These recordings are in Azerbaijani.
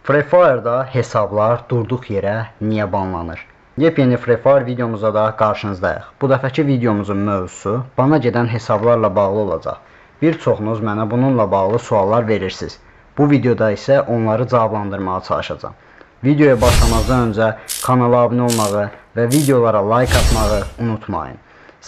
Free Fire'da hesablar durduq yerə niyə banlanır? Yepyeni Free Fire videomuzda da qarşınızdayıq. Bu dəfəki videomuzun mövzusu bana gedən hesablarla bağlı olacaq. Bir çoxunuz mənə bununla bağlı suallar verirsiniz. Bu videoda isə onları cavablandırmağa çalışacağam. Videoya başlamazdan öncə kanala abunə olmağı və videolara like atmağı unutmayın.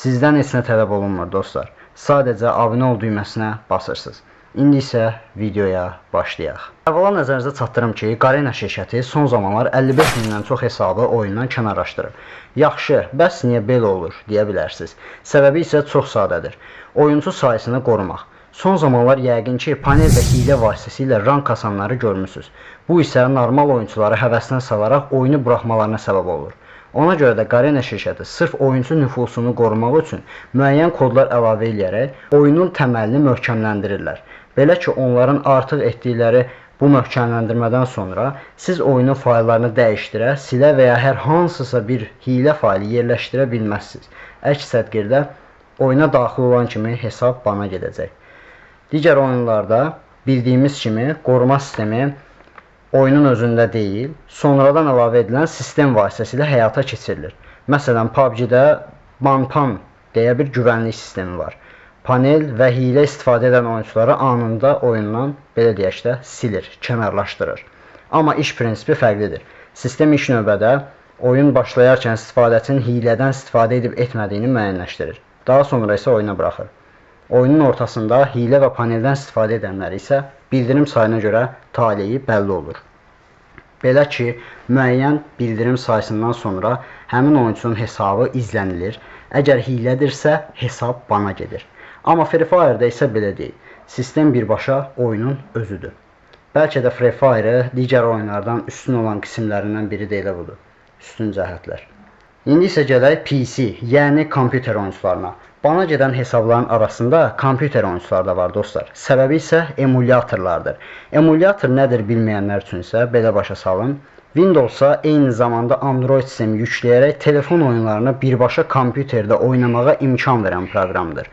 Sizdən heç nə tələb olunmur dostlar. Sadəcə abunə ol düyməsinə basırsınız. İndi isə videoya başlayaq. Əvvəla nəzərinizə çatdırım ki, Garena şirkəti son zamanlar 55 mindən çox hesabı oyundan kənarlaşdırıb. Yaxşı, bəs niyə belə olur deyə bilərsiniz. Səbəbi isə çox sadədir. Oyunçu sayısını qorumaq. Son zamanlar yəqin ki, panel və hiylə vasitəsilə rank kasanları görmüsünüz. Bu isə normal oyunçuları həvəsdən salaraq oyunu buraxmalarına səbəb olur. Ona görə də Garena şirkəti sırf oyunçu nüfusunu qorumaq üçün müəyyən kodlar əlavə eləyərək oyunun təməlini möhkəmləndirirlər. Belə ki, onların artıq etdikləri bu möhkəmləndirmədən sonra siz oyunun fayllarını dəyişdirə, silə və ya hər hansısa bir hiylə faylı yerləşdirə bilməzsiniz. Əks təqdirdə oyuna daxil olan kimi hesab bana gedəcək. Digər oyunlarda bildiyimiz kimi qoruma sistemi oyunun özündə deyil, sonradan əlavə edilən sistem vasitəsilə həyata keçirilir. Məsələn, PUBG-də BanPan deyə bir güvənlik sistemi var. Panel və hiylə istifadə edən oyunçuları anında oyundan, belə deyək də, silir, kənarlaşdırır. Amma iş prinsipi fərqlidir. Sistem ilk növbədə oyun başlayarkən istifadəçinin hiylədən istifadə edib etmədiyini müəyyənləşdirir. Daha sonra isə oyuna buraxır. Oyunun ortasında hiylə və paneldən istifadə edənlər isə bildirim sayına görə taleyi bəlli olur. Belə ki, müəyyən bildirim sayısından sonra həmin oyunçunun hesabı izlənilir. Əgər hiylədirsə, hesab bana gedir. Amma Free Fire-da isə belə deyil. Sistem birbaşa oyunun özüdür. Bəlkə də Free Fire-ı digər oyunlardan üstün olan qismlərindən biri də elə budur. Üstün cəhətlər. İndi isə gələk PC, yəni kompüter oyunçularına. Bana gedən hesabların arasında kompüter oyunçuları da var dostlar. Səbəbi isə emulyatorlardır. Emulyator nədir bilməyənlər üçün isə belə başa salın. Windows-a eyni zamanda Android sistemi yükləyərək telefon oyunlarını birbaşa kompüterdə oynamağa imkan verən proqramdır.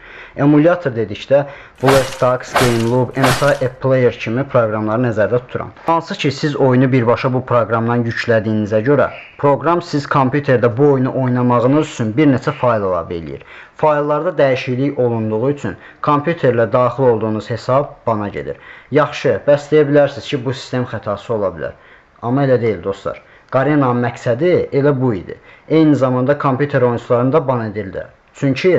Emulyator dedikdə BlueStacks, GameLoop, MSI App Player kimi proqramları nəzərdə tuturam. Hansı ki siz oyunu birbaşa bu proqramdan yüklədiyinizə görə proqram siz kompüterdə bu oyunu oynamağınız üçün bir neçə fayl əlavə eləyir. Fayllarda dəyişiklik olunduğu üçün kompüterlə daxil olduğunuz hesab bana gedir. Yaxşı, bəs deyə bilərsiniz ki, bu sistem xətası ola bilər. Amma elə deyil dostlar. Garena'nın məqsədi elə bu idi. Eyni zamanda kompüter oyunçularını da ban edildi. Çünki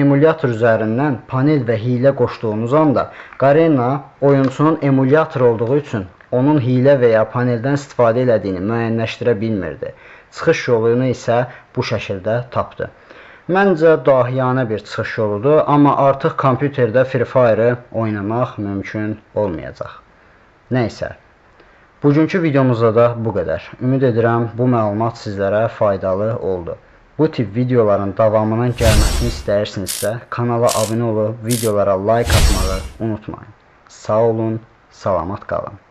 emulyator üzərindən panel və hiylə qoşduğunuz anda Garena oyunçunun emulyator olduğu üçün onun hiylə və ya paneldən istifadə elədiyini müəyyənləşdirə bilmirdi. Çıxış yolunu isə bu şəkildə tapdı. Məncə dahiyanə bir çıxış yoludur, amma artıq kompüterdə Free Fire-ı oynamaq mümkün olmayacaq. Nəysə. Bugünkü videomuzda da bu qədər. Ümid edirəm bu məlumat sizlərə faydalı oldu. Bu tip videoların davamının gəlməsini istəyirsinizsə, kanala abunə olub videolara like atmağı unutmayın. Sağ olun, salamat qalın.